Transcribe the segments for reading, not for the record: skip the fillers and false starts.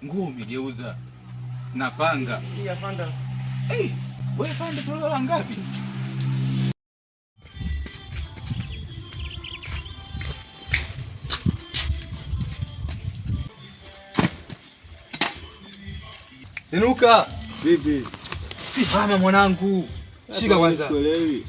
Nguo umegeuza na panga. Hii afanda. Hey, wewe afande toleo la ngapi? Inuka. Vipi? Si hama mwanangu. Shika kwanza.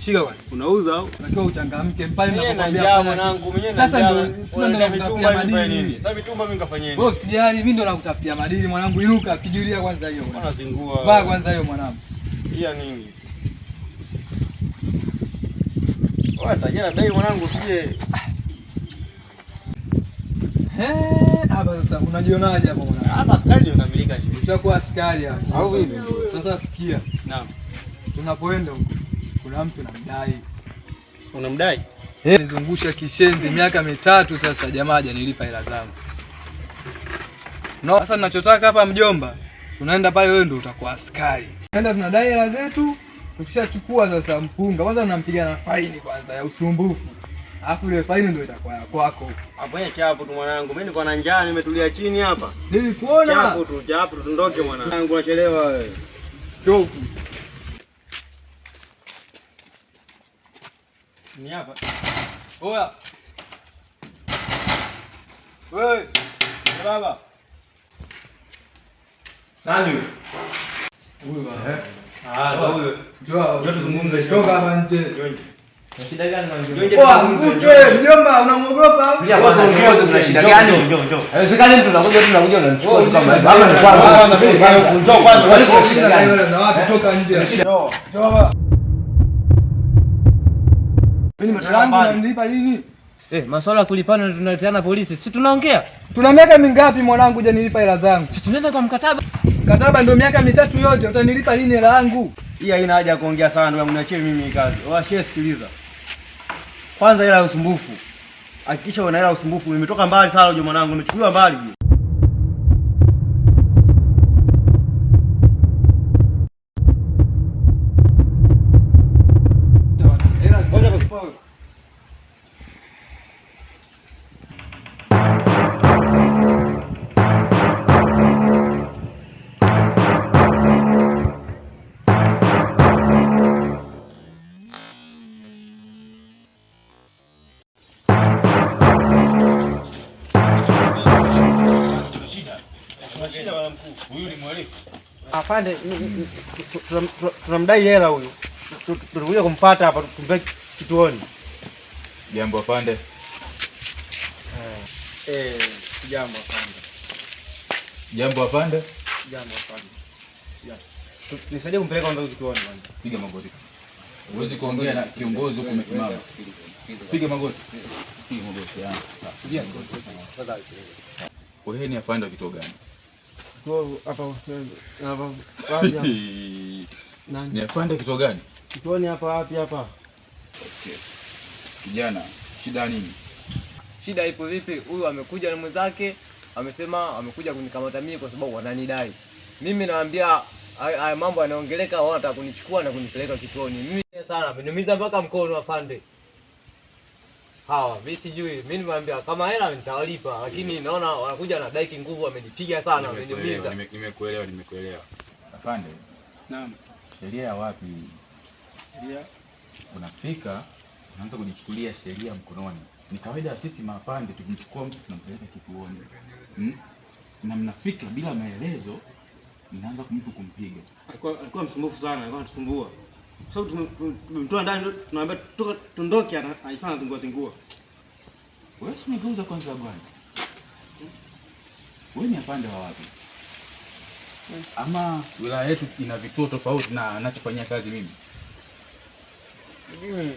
Shika kwanza. Unauza au? Unatakiwa uchangamke pale Mimi na ninapokuambia njaa fanya. mwanangu, mwenyewe na Sasa njaa. ndio sasa ndio Unaniletea nakutafutia mitumba mimi madini. nini? Sasa mitumba mimi nikafanyeni? Wewe usijali, mimi ndio nakutafutia madini mwanangu. Inuka, pigilia kwanza hiyo. Mbona zingua? Vaa kwanza hiyo mwanangu. Hii ya nini? Wewe tajana bei mwanangu usije. Eh, hapa sasa unajionaje hapo mwanangu? Hapa askari ndio kamilika hivi. Ushakuwa askari hapa. Au vipi? Sasa sikia, Naam. tunapoenda huko kuna mtu namdai. Unamdai? Eh, nizungusha kishenzi miaka 3 sasa, jamaa hajanilipa hela zangu. No, sasa ninachotaka hapa mjomba, tunaenda pale, wewe ndio utakuwa askari. Tunaenda tunadai hela zetu, tukishachukua sasa mpunga, kwanza tunampiga na faini kwanza ya usumbufu. Alafu ile faini ndio itakuwa ya kwako. Hapo yeye chapo tu mwanangu. Mimi niko na njaa nimetulia chini hapa. Nilikuona. Chapo tu, chapo tu tundoke mwanangu, unachelewa wewe. Joku. Ni hapa. Oya. Wewe, Baba. Nani huyo? huyu Eh. Ah, ndio huyo. Njoo. Njoo tuzungumze. Toka hapa nje. Shida gani Njoo mjomba? nje Oa, tuzungumze. mvute, mjomba unamuogopa? Tulia kwanza, kiongozi, kuna shida gani? Njoo, njoo. Haiwezekani mtu unakuja tu unakuja unanichukua tu kama hivyo. Ama ni Kwanza kwanza. mimi njoo kwanza. Kwani kuna shida gani? Wewe na wapi toka nje. Njoo. Njoo baba. Mimi nimetoka Yangu mbali. unanilipa lini? Eh, masuala ya kulipana tunaleteana polisi. Si tunaongea? Tuna miaka mingapi mwanangu hujanilipa hela zangu? Si tunaenda kwa mkataba? Mkataba ndio miaka 3 yote, utanilipa lini hela yangu? Hii haina haja ya kuongea sana ndugu yangu, niachie mimi hii kazi. Washie sikiliza. Kwanza hela ya usumbufu. Hakikisha una hela ya usumbufu. Nimetoka mbali sana uje mwanangu, nimechukuliwa mbali. Hela Ngoja kuchukua. Huyu ni mhalifu. Afande, tunamdai hela huyu. Tulikuja kumfuata hapa tumpeke kituoni. Jambo afande. Eh, jambo afande. Jambo afande. Jambo afande. Jambo. Nisaidie kumpeleka kwanza kituoni kwanza. Piga magoti. Huwezi kuongea na kiongozi huku umesimama. Piga magoti. Piga magoti. Wewe ni afande wa kituo gani? Kituo hapa hapa wapi hapa? Nani? Ni afande wa kituo gani? Kituoni hapa wapi hapa? Okay. Kijana, shida nini? Shida ipo vipi? Huyu amekuja na mwenzake, amesema amekuja kunikamata mimi kwa sababu wananidai. Mimi naambia haya mambo yanaongeleka, wao wanataka kunichukua na kunipeleka kituoni. Mimi sana ameniumiza mpaka mkono afande. Hawa, mimi sijui, mimi nimewambia kama hela nitawalipa, lakini naona wanakuja na dai kinguvu, wamenipiga sana, wameniumiza. Nimekuelewa, nimekuelewa. Afande, Naam. sheria ya wapi? Sheria Unafika unaanza kujichukulia sheria mkononi. Ni kawaida sisi maafande tukimchukua mtu tunampeleka kituoni. Na mnafika bila maelezo, mnaanza mtu kumpiga. Alikuwa msumbufu sana, alikuwa anatusumbua. Sababu tumemtoa ndani tunaambia toka tundoke, anajifanya zingua zingua. Wewe si umegeuza kwanza bwana. Wewe ni afande wa wapi? Ama wilaya yetu ina vituo tofauti na anachofanyia kazi mimi. Mimi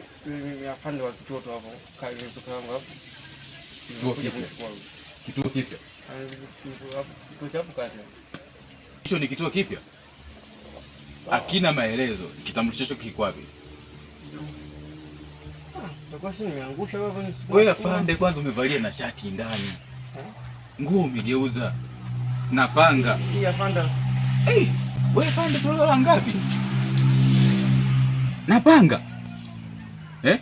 ni afande wa kituo tu hapo, kazi kutoka yangu hapo. Kituo kipya. Kituo kipya. Kituo cha hapo kati. Hicho ni kituo kipya. Hakina maelezo. Kitambulisho chako kiko wapi? Itakuwa si nimeangusha wewe kwenye siku. Wewe afande kwanza umevalia na shati ndani. Nguo umegeuza na panga. Hii afande. Hey, wewe afande toleo la ngapi? Na panga. Eh?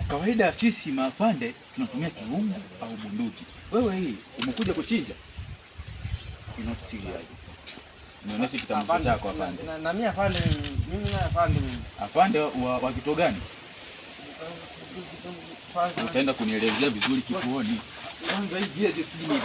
Kawaida sisi maafande tunatumia kiungu au bunduki. Wewe hii umekuja kuchinja. You're not serious. Nionyeshe kitambulisho chako afande. Na mimi afande, mimi na afande mimi. Afande wa kituo gani? Utaenda kunielezea vizuri kituoni. Kwanza hii jezi sijui ni.